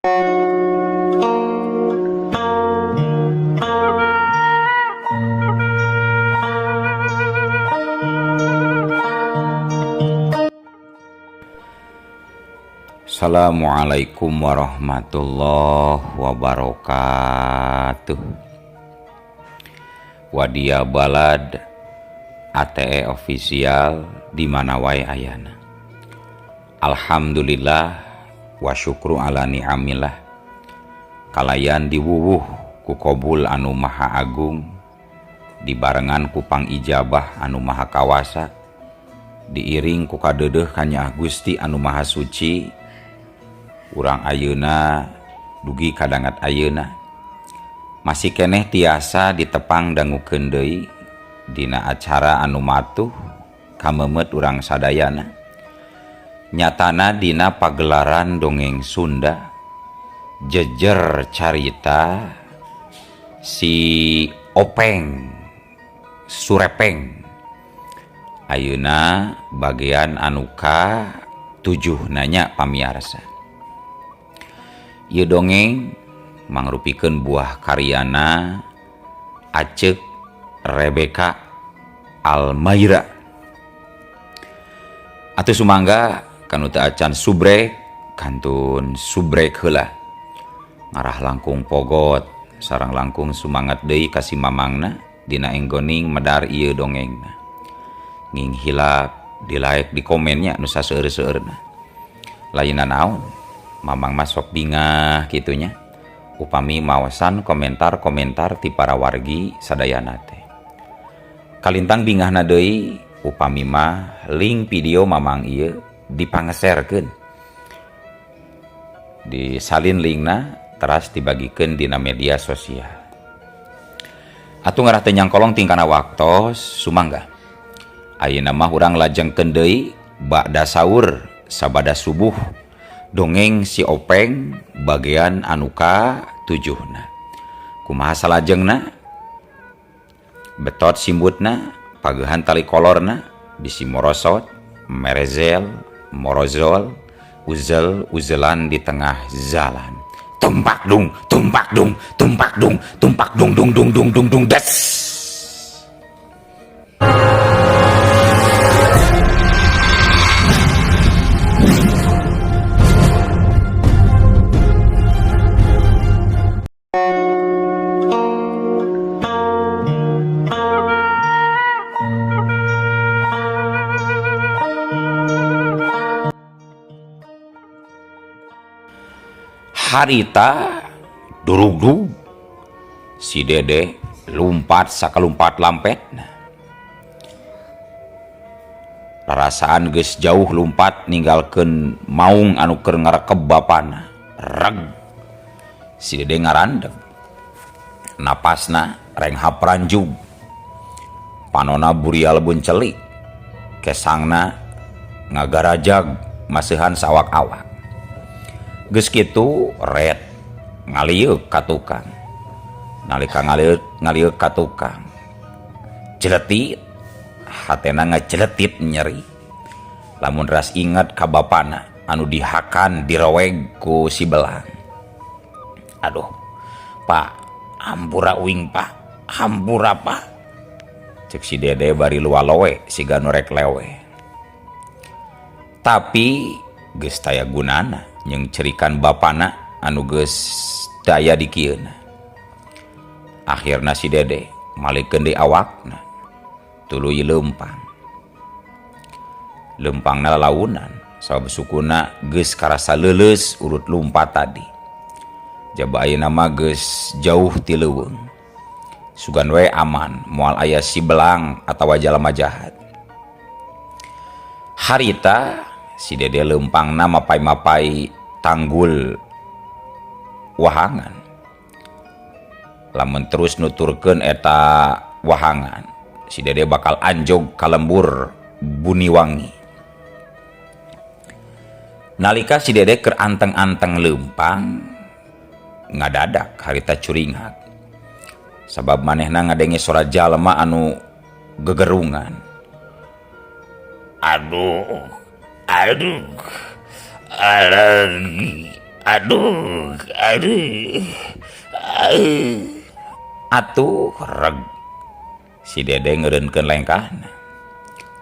Assalamualaikum warahmatullahi wabarakatuh. Wadia Balad ATE official di mana wae ayana. Alhamdulillah wa syukru ala ni'amillah. Kalayan diwuwuh ku kobul anu maha agung, dibarengan ku pangijabah anu maha kawasa, diiring ku kadeudeuh kanyaah Gusti anu maha suci. Urang ayeuna dugi kadangat ayeuna masih keneh tiasa ditepang dangukeun deui dina acara anu matuh kamemet urang sadayana, nyatana dina pagelaran dongeng Sunda jejer carita si Openg Surepeng ayeuna bagian anu ka 7 nanya pamiarsa. Ieu dongeng mangrupikeun buah karyana Aceuk Rebecca Almaira. Atuh sumangga kanu teu acan subrek kantun subrek heula. Ngarah langkung pogot sareng langkung sumangat deui ka si mamangna dina enggoning medar ieu dongengna. Nging hilap di like di komennya nu saseueur-seueurna. Lainna naon? Mamang mah sok bingah kitunya upami maosan komentar-komentar ti para wargi sadayana teh. Kalintang bingahna deui upami mah link video mamang ieu dipangeserkeun, disalin linkna teras dibagikeun dina media sosial. Atuh ngarah teu nyangkolong tingkana waktos sumangga. Ayeuna mah urang lajengkeun deui ba'da sahur sabada subuh dongeng si Openg bagian anu ka 7na. Kumaha salajengna? Betot simbutna, pagehan tali kolorna, bisi morosot, merezel, morozol, uzel uzelan di tengah jalan. Tumpak dung, tumpak dung, tumpak dung, tumpak dung dung dung dung dung dung des. Harita durugdug si Dede lumpat sakalumpat lampet. Rarasaan geus jauh lumpat ninggalkeun maung anu keur ngarekeb bapana. Reg si Dede ngarandeg. Napasna renghap ranjug. Panona burial buncelik. Kesangna ngagarajag maseuhan sawak-awak. Geus kitu red ngalieuk ka tukang. Nalika ngalieuk ka tukang, jeletit hatena ngajeletit nyeri. Lamun ras inget ka bapana anu dihakan diroweg ku si belang. Aduh, Pak, hampura uing Pak, hampura Pak. Cek si Dede bari lualowe siga nu rek lewe. Tapi geus taya gunana jeung cerikan bapana anu geus daya di kieuna. Akhirna si Dede malikeun deui awakna tuluy leumpang. Leumpangna lalaunan sabab sukuna geus karasa leuleus urut lumpat tadi. Jaba ayeuna mah geus jauh ti leuweung. Sugan we aman moal aya si belang atawa jalma jahat. Harita si Dede leumpangna mapai-mapai tanggul wahangan. Lamun terus nuturkeun eta wahangan, si Dede bakal anjog ka lembur Buniwangi. Nalika si Dede keur anteng-anteng leumpang, ngadadak harita curinghak. Sabab manehna ngadenge sora jalma anu gegerungan. Aduh, aduh, aduh. Aduh, aduh. Atuh reg si Dede ngeureunkeun lengkahna.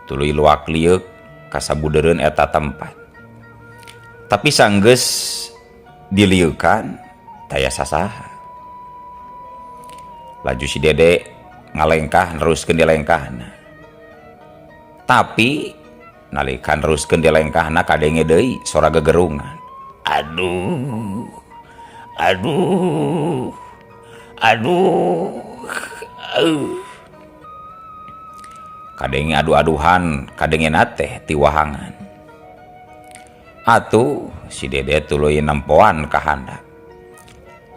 Tuluy luak lieuk ka sabudeureun eta tempat. Tapi sanggeus dilieukan taya sasaha. Laju si Dede ngalengkah neruskeun dilengkahna. Tapi nalika neruskeun dilengkahna kadenge deui sora gegerungan. Aduh. Aduh. Aduh. Kadenge adu-aduhan kadengena teh ti wahangan. Atuh si Dede tuluy nempoan ka handap.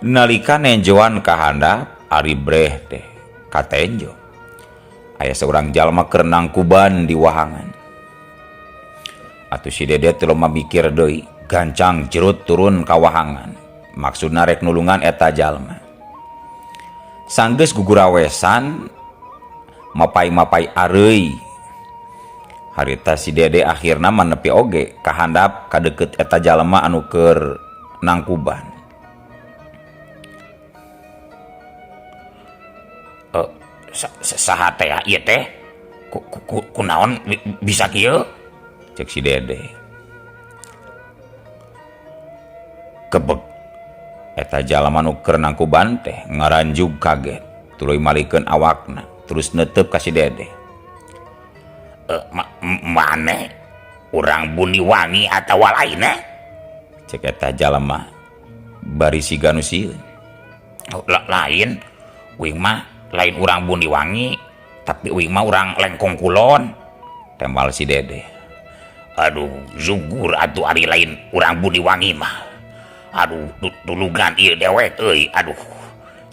Nalika nenjoan ka handap ari breh teh katenjo. Aya saurang jalma keur nangkuban di wahangan. Atuh si Dede teu loba mikir deui, gancang jerut turun ka wahangan. Maksudna rek nulungan eta jalma. Sanggeus gugurawesan mapai-mapai areuy. Harita si Dede akhirna manepi oge ka handap ka deukeut eta jalma anu keur nangkuban. Saha teh ieu teh? Kunaon bisa kieu? Cek si Dede. Kebek eta jalma nu keur nangkuban teh ngaranjug kaget, tuluy malikeun awakna, terus neuteub ka si Dede. Maneh urang Buniwangi atawa lainna? Cek eta jalma bari siga nu sieun. Lain, uing mah lain urang Buniwangi, tapi uing mah urang Lengkong Kulon. Tembal si Dede. Aduh, zugur atuh ari lain urang Buniwangi mah. Aduh, tulugan ieu dewek euy, aduh.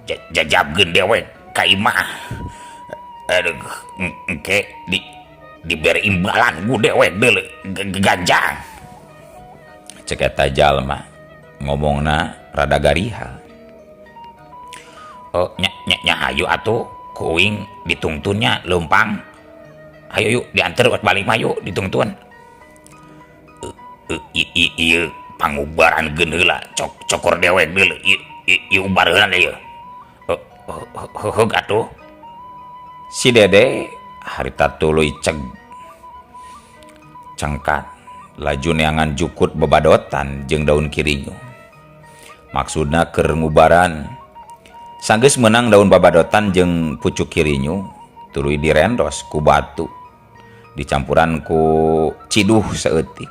Jajabkeun dewek ka imah. Aduh, engke dibere imbalan ku dewek deuleu ganjang. Cek eta jalma ngomongna rada garihal. Oh, nya, nya, nya hayu atuh ku uing ditungtunnya leumpang. Hayu yuk diantar buat balik mah yuk ditungtun. Ieu pangubaran geun heula cokor dewek deuleu ieu ubar heula ieu. Heug atuh. Si Dede harita tuluy ceg cengkat laju neangan jukut bebadotan jeung daun kirinyu. Maksudna keur ngubaran. Sanggeus meunang daun babadotan jeung pucuk kirinyu tuluy direndos ku batu dicampuran ku ciduh saeutik.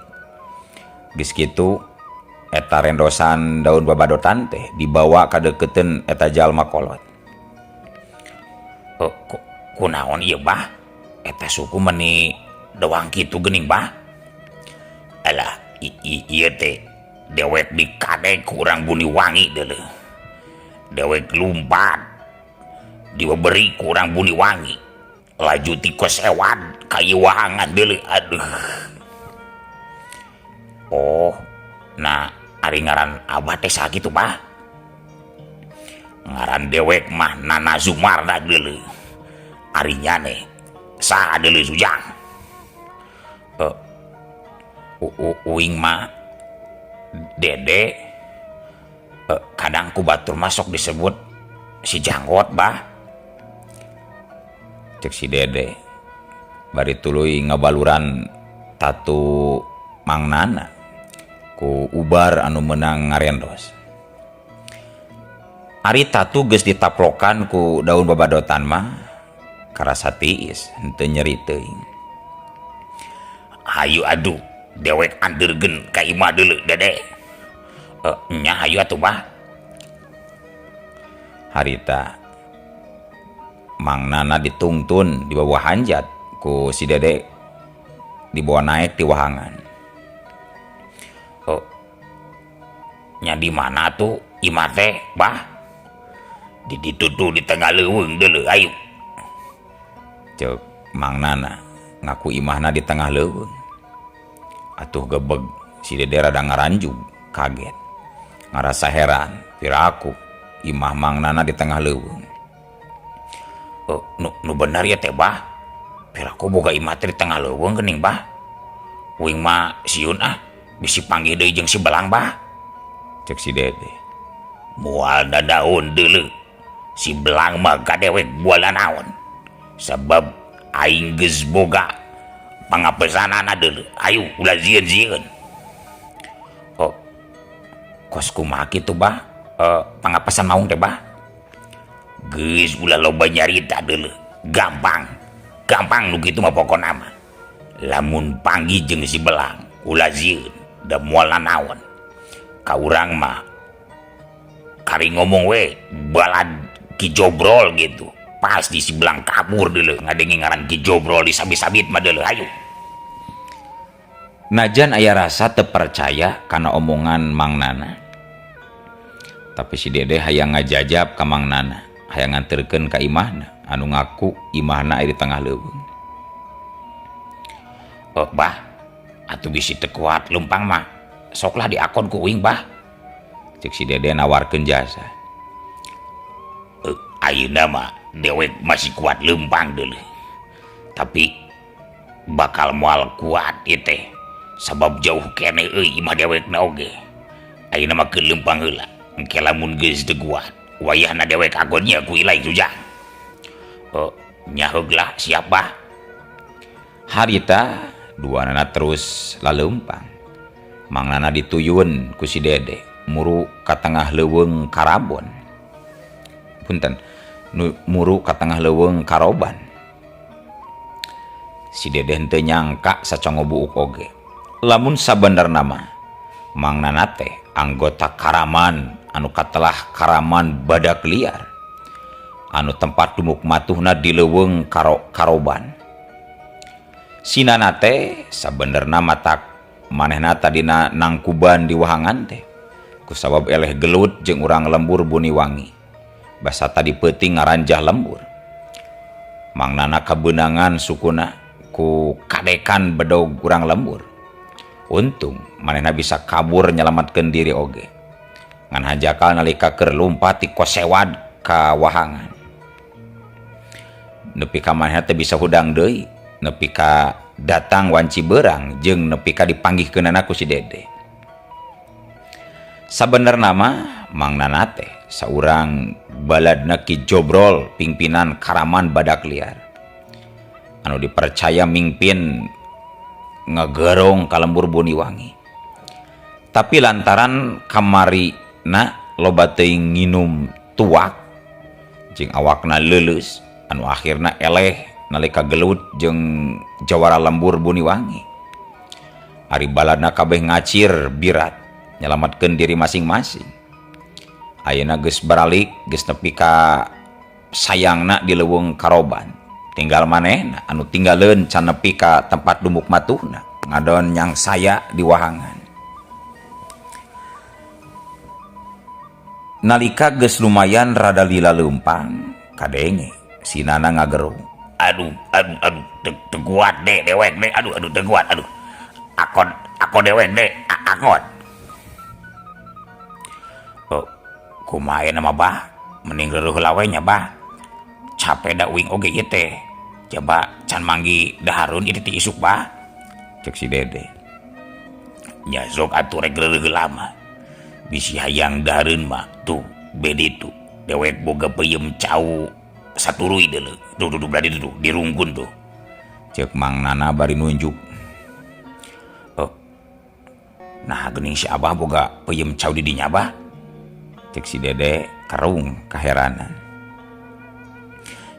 Geus kitu eta rendosan daun babadotan teh dibawa ka deukeuteuun eta jalma kolot. Kunaon ieu bah? Eta suku meni doang kitu geuning bah? Alah, ieu teh dewek dikadek ku urang Buniwangi deuleu. Dewek lumpat diberi ku urang Buniwangi. Laju tikos ewan ka ieu wahangan deuleu. Aduh. Oh, nah ari ngaran abah teh saha kitu bah? Ngaran dewek mah Nana Zumarna deuleu. Ari nyane saha deuleu Sujang? Uing mah Dede. Kadang ku batur masuk disebut si Janggot bah. Cek si Dede bari tuluy ngabaluran tatu Mang Nana ku ubar anu meunang ngarendos. Ari tatu geus ditaplokan ku daun babadotan mah karasa tiis henteu nyeri teuing. Hayu aduh dewek andeurgeun ka imah deuleu Dede. Nya hayu atuh bah. Harita Mang Nana ditungtun di bawah hanjat ku si Dede dibawa naik di wahangan. Oh, nya di mana tuh imah teh bah? Di ditu tuh di tengah leuweung deuleu ayo. Ceuk Mang Nana ngaku imahna di tengah leuweung. Atuh gebeg si Dede rada ngaranjug kaget. Ngarasa heran piraku imah Mang Nana di tengah leuweung. Oh, nu bener ya teh bah. Piraku boga imah teh di tengah leuweung geuning bah. Uing mah sieun ah bisi panggih deui jeung si Belang bah. Cek si Dede. Moal nanaon deuleu. Si Belang mah ka dewek moal nanaon. Sabab aing geus boga pangapesanana deuleu. Ayu ulah sieun-sieun. Oh, kos kumaha kitu bah? Pangapesan maung teh bah? Geus ulah loba nyarita deuleu. Gampang. Gampang nu kitu mah pokona mah. Lamun panggih jeung si Belang ulah sieun da moal nanaon. Ka urang mah kari ngomong we balad Ki Jobrol gitu. Pasti si Belang kabur deuleu ngadenge ngaran Ki Jobrol disabit-sabit mah deuleu ayo. Najan aya rasa teu percaya kana omongan Mang Nana. Tapi si Dede hayang ngajajab ka Mang Nana, hayang nganterkeun ka imahna anu ngaku imahna aya di tengah leuweung. Oh, bah, atuh bisi teu kuat leumpang mah. Soklah diakon ku uing bah. Cek si Dede nawarkeun jasa. Ayeuna mah dewek masih kuat leumpang deuleu. Tapi bakal moal kuat ieu teh. Sabab jauh keneh euy imah dewekna oge. Ayeuna mah keur leumpang heula. Engke lamun geus teu kuat, wayahna dewek agonnya ku ilai sujang. Oh, nyaheug lah siap bah. Harita duanana terus laleumpang. Mang Nana dituyun ku si Dede muru ka tengah leuweung Karabon. Punten, muru ka tengah leuweung Karoban. Si Dede henteu nyangka sacongo buuk oge. Lamun sabenerna mah Mang Nana teh anggota Karaman anu katelah Karaman Badak Liar anu tempat dumuk matuhna di leuweung Karoban. Si Nana teh sabenerna matak manehna tadina nangkuban di wahangan teh kusabab eleh gelut jeung urang lembur Buniwangi. Basa tadi peuting ngaranjah lembur. Mang Nana kabeunangan sukuna ku kadekan bedog urang lembur. Untung manehna bisa kabur nyelamatkeun diri oge. Ngan hanjakal nalika keur lumpat ti kosewad ka wahangan. Nepi ka manehna teh bisa hudang deui, nepi ka datang wanci beurang jeung nepi ka dipanggihkeunana ku si Dede. Sabenerna mah Mang Nana teh saurang baladna Ki Jobrol pimpinan Karaman Badak Liar anu dipercaya mingpin ngegerong ka lembur Buniwangi. Tapi lantaran kamarina loba teuing nginum tuak jeung awakna leuleus anu akhirna eleh nalika gelut jeung jawara lembur Buniwangi. Ari baladna kabeh ngacir birat nyelamatkeun diri masing-masing. Ayeuna geus baralik geus nepi ka sayangna di leuweung Karoban. Tinggal manehna anu tinggaleun can nepi ka tempat dumuk matuhna ngadon nyang saya di wahangan. Nalika geus lumayan rada lila leumpang kadenge si Nana ngagerung. Aduh, aduh, aduh, teu kuat deh dewek deh, aduh, aduh, teu kuat, aduh. Akon, akon dewek deh, akon. Oh, kumaha nama bah? Mending reueuh heula we nya bah. Capek da uing oge ieu teh. Coba can manggi dahareun ieu teh isuk bah. Cek si Dede. Nya sok atuh rek reueuh heula mah. Bisi hayang dahareun mah tuh bedi tuh. Dewek boga peuyeum cau saturuy deuleu. Tuh, tuh, tuh, berarti tuh, tuh, dirungkun tuh. Cek Mang Nana bari nunjuk. Oh. Nah, geuning si Abah boga peuyeum cau di dinya bah. Cek si Dede kerung kaheranan.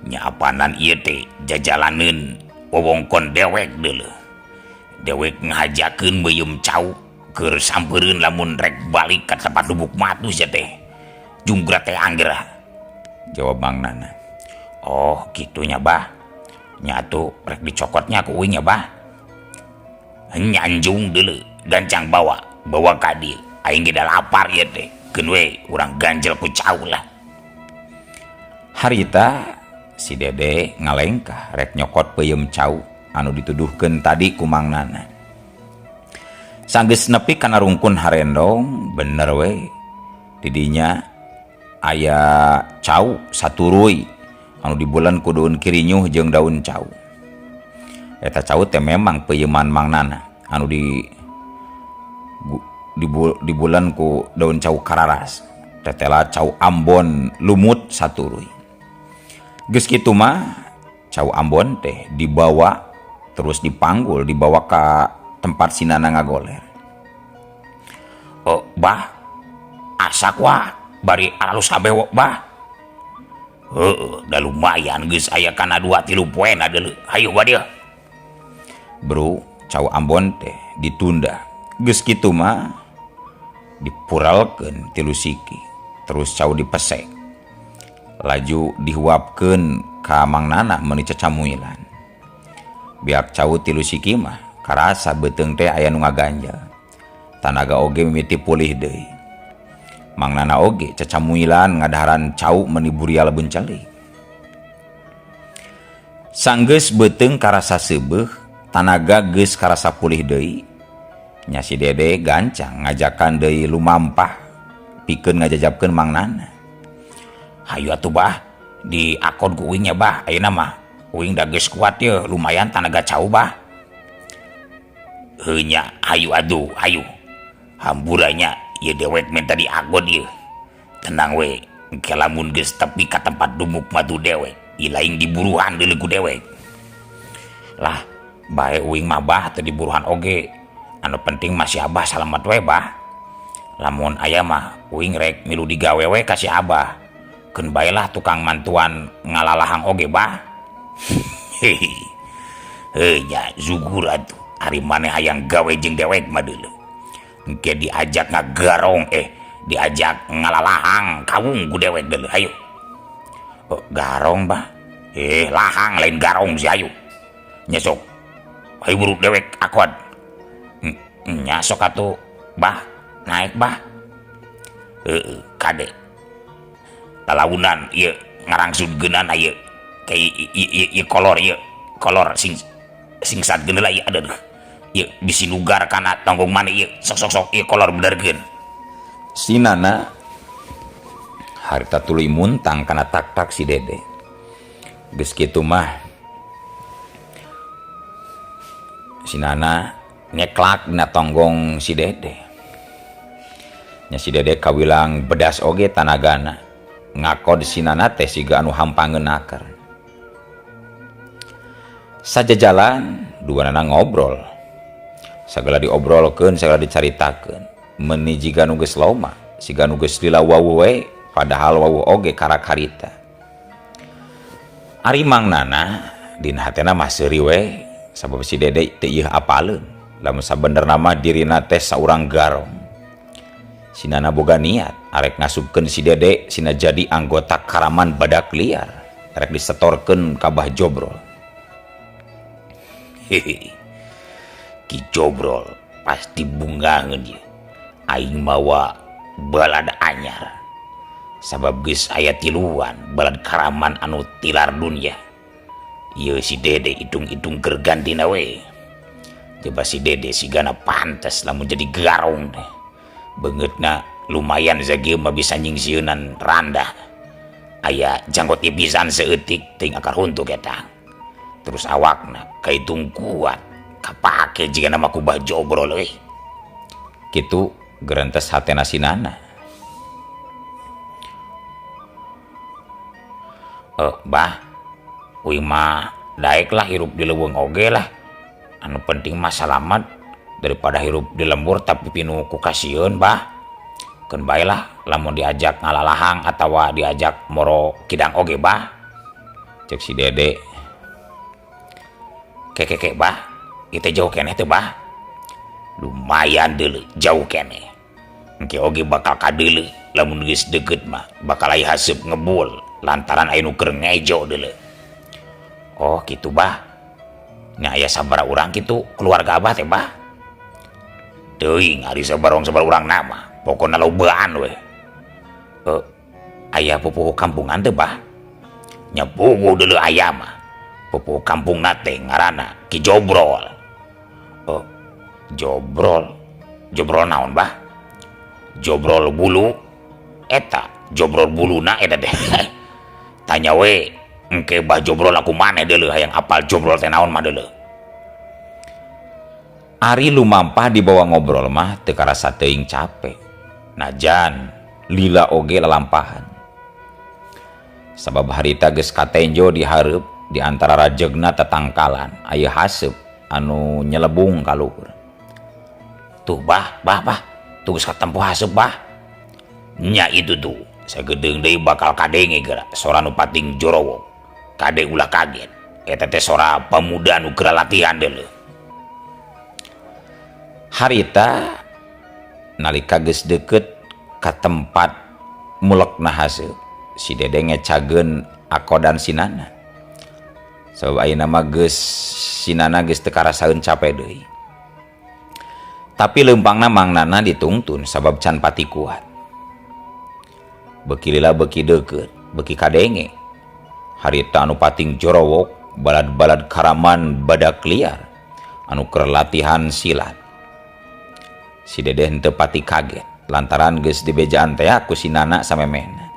Nya apanan ieu teh jajalaneun wewengkon dewek deuleu. Dewek ngahajakeun peuyeum cau keur sampeureun lamun rek balik ka tempat lubuk matu sia teh. Junggra teh anggerah. Jawab Mang Nana. Oh, gitunya bah. Nya atuh rek dicokotnya ku uing nya bah. Nyanjung deuleu, gancang bawa, bawa ka dieu. Aing ge da lapar ieu teh. Keun we urang ganjel ku cau lah. Harita si Dede ngalengkah rek nyokot peuyeum cau anu dituduhkeun tadi ku Mang Nana. Sanggeus nepi kana rungkun harendong, bener we. Didinya aya cau saturuy anu dibulan ku daun kirinyuh jeung daun cau. Eta cau teh memang peuyeman Mang Nana anu Dibulen ku daun cau kararas tetela cau Ambon lumut saturuy. Geus kitu mah cau Ambon teh dibawa terus dipanggul dibawa ka tempat si Nana ngagoler. Oh, bah asak wah bari alus kabeh bah. Heeh, da lumayan geus aya kana 2 3 poena deuleu. Hayu ba dieu. Bro, cau Ambon teh ditunda. Geus kitu mah dipuralkeun 3 siki, terus cau dipesek. Laju dihuapkeun ka Mang Nana meuni cacamuilan. Biak cau 3 siki mah karasa beuteung teh aya nu ngaganjel. Tanaga oge mimiti pulih deui. Mang Nana oge cacamuilan ngadaharan cau meuni burial buncelik. Sanggeus beuteung karasa seubeuh, tanaga geus karasa pulih deui. Nya si Dede gancang ngajakan deui lumampah pikeun ngajajabkeun Mang Nana. Hayu atuh bah, diakon ku uing nya bah, ayeuna mah uing da geus kuat ye, lumayan tanaga cau bah. Heuh nya, hayu atuh, hayu. Hamburanya ieu dewek minta diagon ieu. Tenang we, engke lamun geus tepi ka tempat dumuk matu dewek, ieu lain diburuhan deuleu ku dewek. Lah, bae uing mah bah teu diburuhan oge. Anu penting mah si Abah salamet we bah. Lamun aya mah uing rek milu digawe we ka si Abah. Keun bae lah tukang mantuan ngalalahang oge bah. Hehe. Heuh nya zugur atuh, ari maneh hayang gawe jeung dewek mah deuleu. Engke diajak ngagarong diajak ngalalahang kawung ku dewek deuleu hayu. Oh, garong bah. Lahang lain garong si hayu. Nya sok. Hayu buru dewek akod. Nya sok atuh bah, naik bah. Heeh, kade. Lalaunan ieu ngarangsudkeunana ieu. Kayak ieu kolor ieu, kolor sing singsat geuna ieu aduh. Ieu bisi lugar kana tanggung maneh ieu. Sok sok sok ieu kolor benerkeun. Si Nana harita tuluy muntang kana tak-tak si Dede. Geus kitu mah si Nana nyeklak dina tonggong si Dede. Nya si Dede kawilang bedas oge tanagana. Ngakod si Nana teh siga anu hampangeun naker. Sajajalan duanana ngobrol. Sagala diobrolkeun, sagala dicaritakeun. Meuni jiga nu geus loma, siga nu geus lila wawuh we, padahal wawuh oge karak harita. Ari Mang Nana dina hatena mah seuri we, sabab si Dede teu ieu apaleun. Lamun sabenerna mah dirina teh saurang garong. Si Nana boga niat arek ngasupkeun si Dede sina jadi anggota karaman badak liar, arek disetorkeun ka Bah Jobrol. Hehe. Ki Jobrol pasti bungangeun ieu. Aing mawa balad anyar. Sabab geus aya tiluan balad karaman anu tilar dunya. Ieu si Dede hitung-hitung keur gantina we. Coba si Dede sigana pantes lamun jadi garong teh. Beungeutna lumayan sakieu mah bisa nyingsieunan randa. Aya janggot pisan seutik teuing akar huntu eta. Terus awakna kaitung kuat kapake jigana mah ku Bah Jobrol euy. Kitu gerentes hatena si Nana. Bah, uing mah daek lah hirup di leuweung oge lah. Anu penting mah salamat daripada hirup di lembur tapi pinu ku kasieun bah. Keun bae lah lamun diajak ngalalahang atawa diajak moro kidang oge bah. Cek si Dede. Kekeke bah, ieu teh jauh keneh teh bah. Lumayan deuleu jauh keneh. Engke oge bakal kadeuleu lamun geus deukeut mah bakal aya haseup ngebul lantaran aya nu keur ngejo deuleu. Oh kitu bah. Nya aya sabaraha urang kitu keluarga abah teh bah. Teuing ari sabarong-sabar urang na mah pokona lobaan we. Aya pupuhu kampungan teh bah. Nya puguh deuleu aya mah. Pupuhu kampungna teh ngaranna Ki Jobrol. Jobrol. Jobrol naon bah? Jobrol bulu eta, jobrol buluna eta teh. Tanya we engke bah Jobrol aku maneh deuleu hayang apal jobrol teh naon mah deuleu. Ari lumampah dibawa ngobrol mah teu karasa teuing cape. Najan lila oge lalampahan. Sabab harita geus katenjo di hareup di antara rajegna tetangkalan aya haseup anu nyelebung ka luhur. Tuh bah, bah, bah, tuh geus katempo haseup bah. Nya itu tuh, sagedeung deui bakal kadenge geura sora nu pating jorowok. Kade ulah kaget. Eta teh sora pemuda nu keur latihan deuleu. Harita nalika geus deukeut ka tempat mulekna haseup, si Dede ngecageun akodan si Nana. Sabab ayeuna mah geus si Nana geus teu karasaeun cape deui. Tapi leumpangna Mang Nana ditungtun sabab can pati kuat. Beuki lila beuki deukeut, beuki kadenge. Harita anu pating jorowok, balad-balad karaman badak liar anu keur latihan silat. Si Dede henteu pati kaget lantaran geus dibejaan teh ku si Nana samemehna.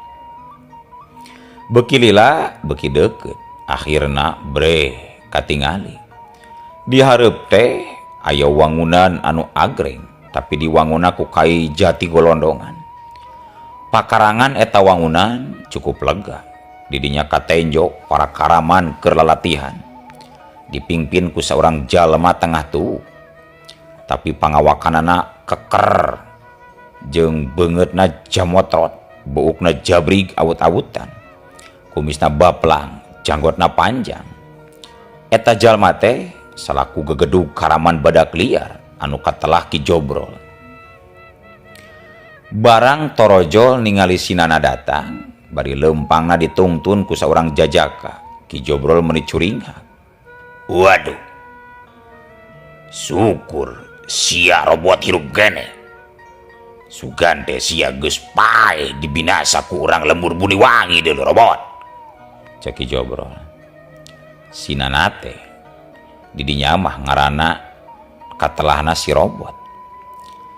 Beuki lila beuki deukeut, akhirna breh katingali. Di hareup teh aya wangunan anu agreng, tapi diwanguna ku kai jati golondongan. Pakarangan eta wangunan cukup lega. Didinya katenjo para karaman keur lalatihan. Dipingpin ku saurang jalma tengah tuh. Tapi pangawakanana keker jeung beungeutna jamotrot, buukna jabrig awut-awutan. Kumisna baplang, janggotna panjang. Eta jalma teh salaku gegedug karaman badak liar anu katelah Ki Jobrol. Barang torojol ningali si Nana datang, bari leumpangna ditungtun ku saurang jajaka. Ki Jobrol meuni curinghak. Waduh. Syukur sia robot hirup kene. Sugan teh sia geus paeh dibinasa ku urang lembur Buniwangi deuleu robot. Cek Ki Jobrol. Si Nana teh didinya mah ngaranna katelahna si robot.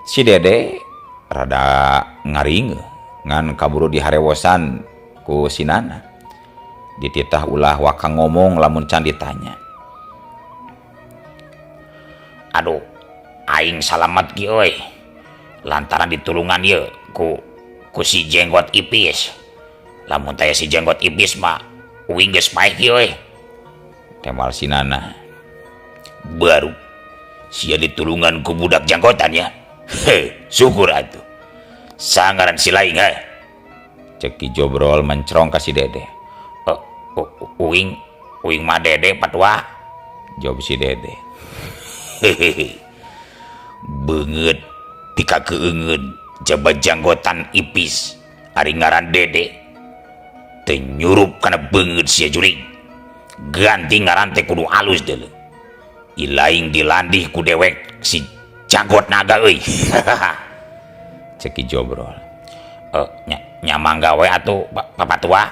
Si Dede rada ngaringe ngan kaburu diharewosan ku si Nana. Dititah ulah waka ngomong lamun can ditanya. Aduh, aing salamat ki euy. Lantaran ditulungan ieu ku si jenggot ipis. Lamun taya si jenggot ipis mah uing geus paeh ki euy. Temal si Nana. Baru sia ditulungan ku budak janggotan ya. Heh, syukur atuh. Sangaran si laing heh. Cek Ki Jobrol mencrong ka si Dede. Uing, uing mah Dede patwa. Jawab si Dede. Hehehe. Beungeut tika keungeun jaba janggotan ipis ari ngaran Dede. Teu nyurup kana beungeut sia jurig. Ganti ngaran teh kudu alus deuleu. Ilaing dilandih ku dewek si janggot naga euy. Cek Ki Jobrol. Nya mangga we atuh papatua.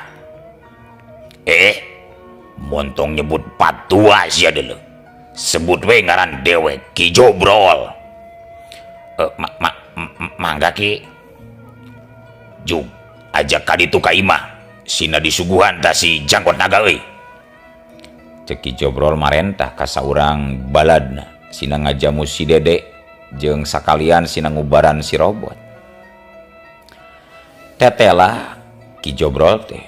Montong nyebut patua sia deuleu. Sebut we ngaran dewek Ki Jobrol. Mangga Ki. Jug ajak ka ditu ka imah. Sina disuguhan ta si janggot naga euy. Cek Ki Jobrol marentah ka saurang baladna. Sina ngajamu si Dede jeung sakalian sina ngubaran si robot. Tetela Ki Jobrol teh.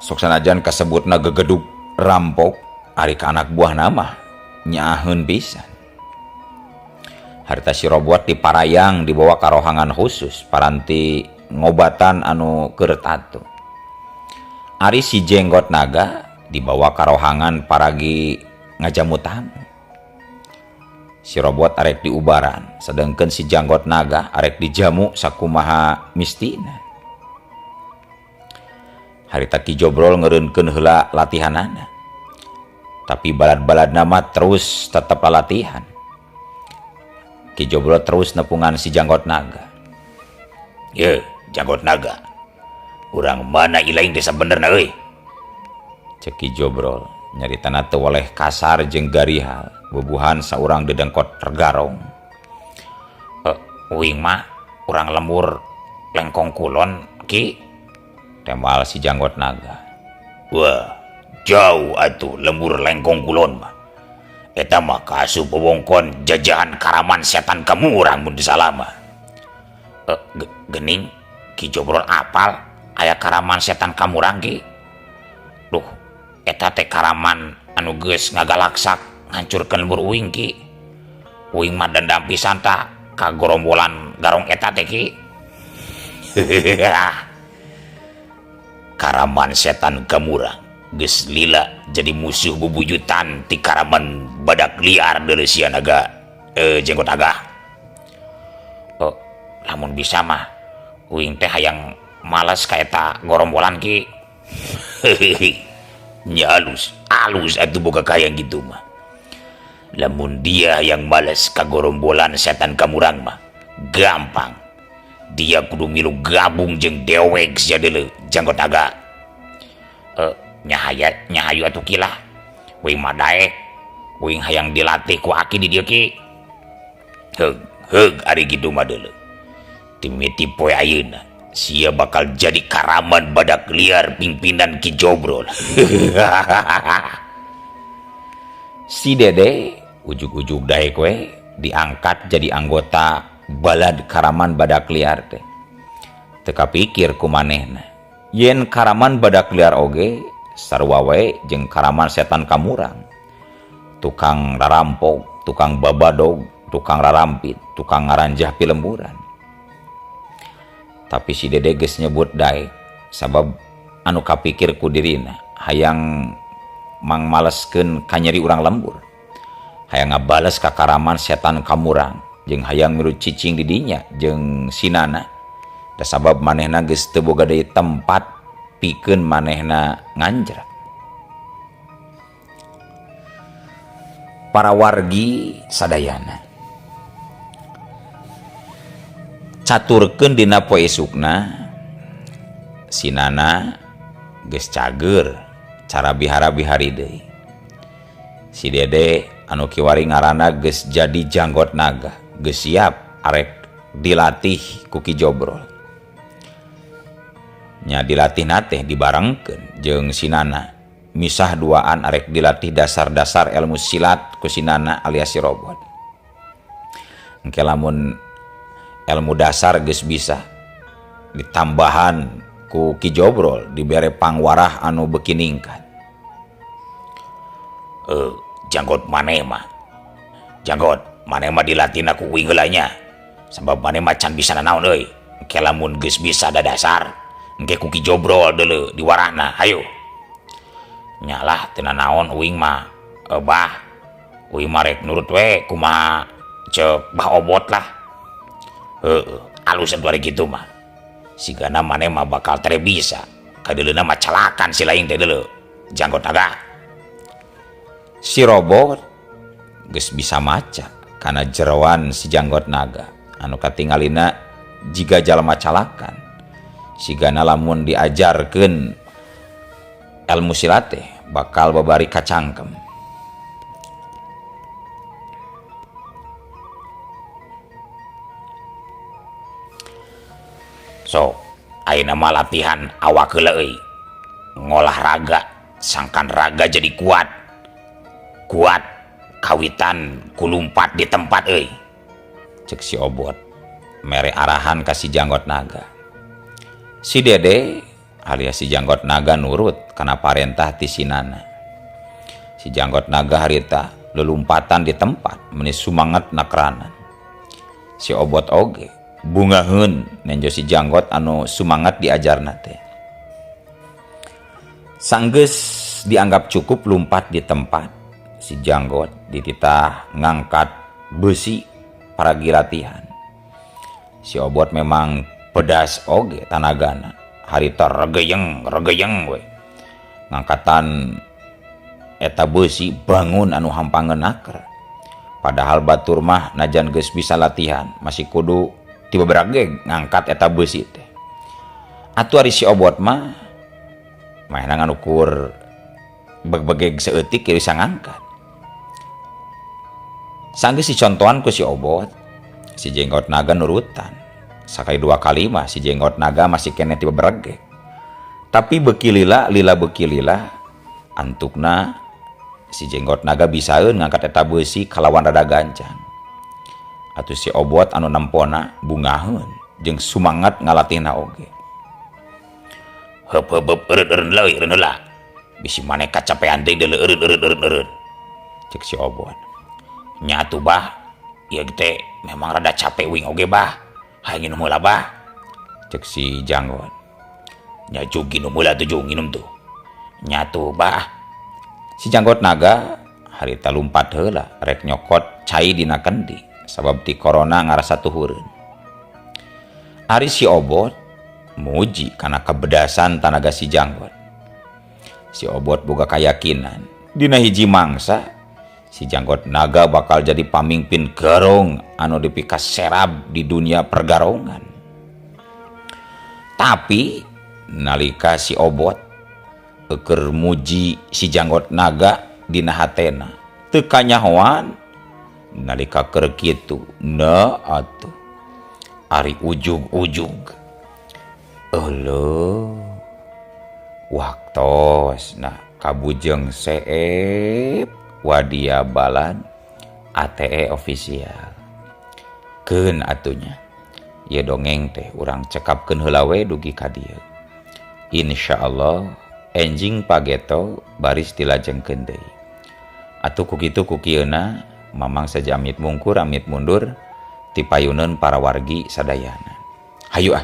Sok sanajan kasebutna gegedug rampok ari ka anak buah nama nyaaheun pisan. Harita si robot diparayang dibawa ka rohangan khusus paranti ngobatan anu keur tatu. Ari si jenggot naga dibawa ka rohangan paragi ngajamu tamu. Si robot arek diubaran, sedangkan si janggot naga arek dijamu sakumaha mistina. Harita Ki Jobrol ngeureunkeun heula latihanana. Tapi balad-balad nama terus tetep latihan. Ki Jobrol terus nepungan si janggot naga. Ye, janggot naga. Urang mana ilaing desa benerna euy? Cek Ki Jobrol nyaritana teu weleh kasar jeung garihal, bubuhan saurang dedengkot regarong. Uing mah urang lembur lengkong kulon Ki. Tembal si janggot naga. Wah, jauh atuh lembur lengkong kulon mah. Eta mah kaasup wewengkon jajahan Karaman Setan Kamurang mun teu salah mah. Geuning Ki Jobrol apal aya Karaman Setan Kamurang Ki. Duh, eta teh karaman anu geus ngagalaksak ngancurkeun lembur uing Ki. Uing mah dendam pisan tah ka gorombolan garong eta teh Ki. Karaman Setan Kamurang geus lila jadi musuh bubuyutan ti Karaman Badak Liar deuleu sia naga jenggot agah. Lamun bisa mah uing teh hayang males ka eta gorombolan Ki. Nya alus, alus atuh boga kahayang kitu mah. Lamun dia yang males ka gorombolan Setan Kamurang mah gampang. Dia kudu milu gabung jeung dewek sia deuleu janggot naga. Nyahaya nyahayu atuh Ki lah. Uing mah daek, uing hayang dilatih ku aki di dieu Ki. Heug, heug ari kitu mah deuleu. Timiti poe ayeuna sia bakal jadi Karaman Badak Liar pimpinan Ki Jobrol. Si Dede ujug-ujug daek we diangkat jadi anggota balad Karaman Badak Liar teh. Teu kapikir ku manehna yen Karaman Badak Liar oge sarua wae jeung Karaman Setan Kamurang. Tukang rarampok, tukang babadog, tukang rarampit, tukang ngaranjah pilemburan. Tapi si Dede geus nyebut daek sabab anu kapikir ku dirina hayang mangmaleskeun kanyeri urang lembur. Hayang ngabales ka Karaman Setan Kamurang jeung hayang milu cicing di dinya jeung sinana. Da sabab manehna geus teu boga deui tempat pikeun manehna nganjrak. Para wargi sadayana caturkeun dina poe isukna sinana geus cager cara bihara-bihari deui. Si Dede anu kiwari ngaranna geus jadi janggot naga, geus siap arek dilatih ku Ki Jobrol. Nya dilatihna teh dibarengkeun jeung sinana, misah duaan arek dilatih dasar-dasar ilmu silat ku sinana alias si robot. Engke lamun ilmu dasar geus bisa ditambahan ku Ki Jobrol dibere pangwarah anu beuki ningkat. Janggot maneh mah. Janggot maneh mah dilatihna ku uing heula nya. Sabab maneh mah can bisa nanaon euy. Engke lamun geus bisa da dasar, engke ku Ki Jobrol deuleu diwarahna. Hayu. Nyalah teu nanaon uing mah. Bah, uing mah rek nurut we kumaha ceuk Bah Obot lah. Heeh, alus atuh ari kitu mah. Sigana maneh mah bakal tere bisa. Kadeuleuna mah calakan si laing teh deuleu. Janggot naga. Si robot geus bisa maca kana jeroan si janggot naga anu katingalina jiga jalma calakan. Sigana lamun diajarkeun ilmu silat teh bakal babari kacangkem. So, ayeuna mah latihan awak heula euy. Ngolah raga, sangkan raga jadi kuat. Kuat kawitan kulumpat di tempat euy. Cek si Obot mere arahan ka si janggot naga. Si Dede alias si janggot naga nurut kana parentah ti sinana. Si janggot naga harita lelumpatan di tempat meuni sumanget nakranan. Si Obot oge bungaheun nenjo si janggot anu sumanget diajarna teh. Sanggeus dianggap cukup lumpat di tempat, si janggot dititah ngangkat besi paragi latihan. Si Obot memang pedas oge tanagana, harita regeyeng regeyeng we. Ngangkatan eta besi bangun anu hampangeun naker. Padahal batur mah najan geus bisa latihan masih kudu tiba berageg ngangkat eta besi teh. Atuh ari si Obot mah manehna ngan ukur beg-begeg saeutik ge bisa ngangkat. Sanggeus dicontohan ku si Obot, si jenggot naga nurutan. Sakali dua kali mah si jenggot naga masih keneh tiba beregeg. Tapi beuki lila, lila beuki lila, antukna Si Jenggot Naga bisaeun ngangkat eta beusi kalawan rada gancang. Atuh si Obot anu nempona bungaheun jeung sumangat ngalatihna oge. Heup heup heup eureun eureun leuy eureun heula. Bisi maneh kacapean deui deuleu eureun eureun eureun eureun. Cek si Obot. Nya atuh bah, ieu teh memang rada capek uing oge bah. Hayang nginum heula bah. Cek si Janggot. Nya jug nginum heula tuh jug nginum tuh. Nya atuh bah. Si Janggot Naga harita lumpat heula rek nyokot cai dina kendi sabab ti corona ngarasa tuhureun. Ari si Obot muji kana kebedasan tanaga si Janggot. Si Obot boga kayakinan dina hiji mangsa si Janggot Naga bakal jadi pamimpin garong anu dipikaserab di dunia pergarongan. Tapi nalika si Obot keur muji si Janggot Naga dina hatena teu kanyahoan nalika keur kitu na atuh ari ujug-ujug euleuh waktos nah kabujeng seep wadia balad ATE official keun atunya ieu dongeng teh urang cekapkeun heula we dugi ka dieu. Insyaallah enjing pageto baris dilajengkeun deui. Atuh ku kitu ku kieuna Mamang saja amit mungkur amit mundur ti payuneun para wargi sadayana. Hayu ah.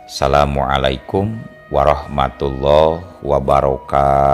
Assalamualaikum warahmatullahi wabarakatuh.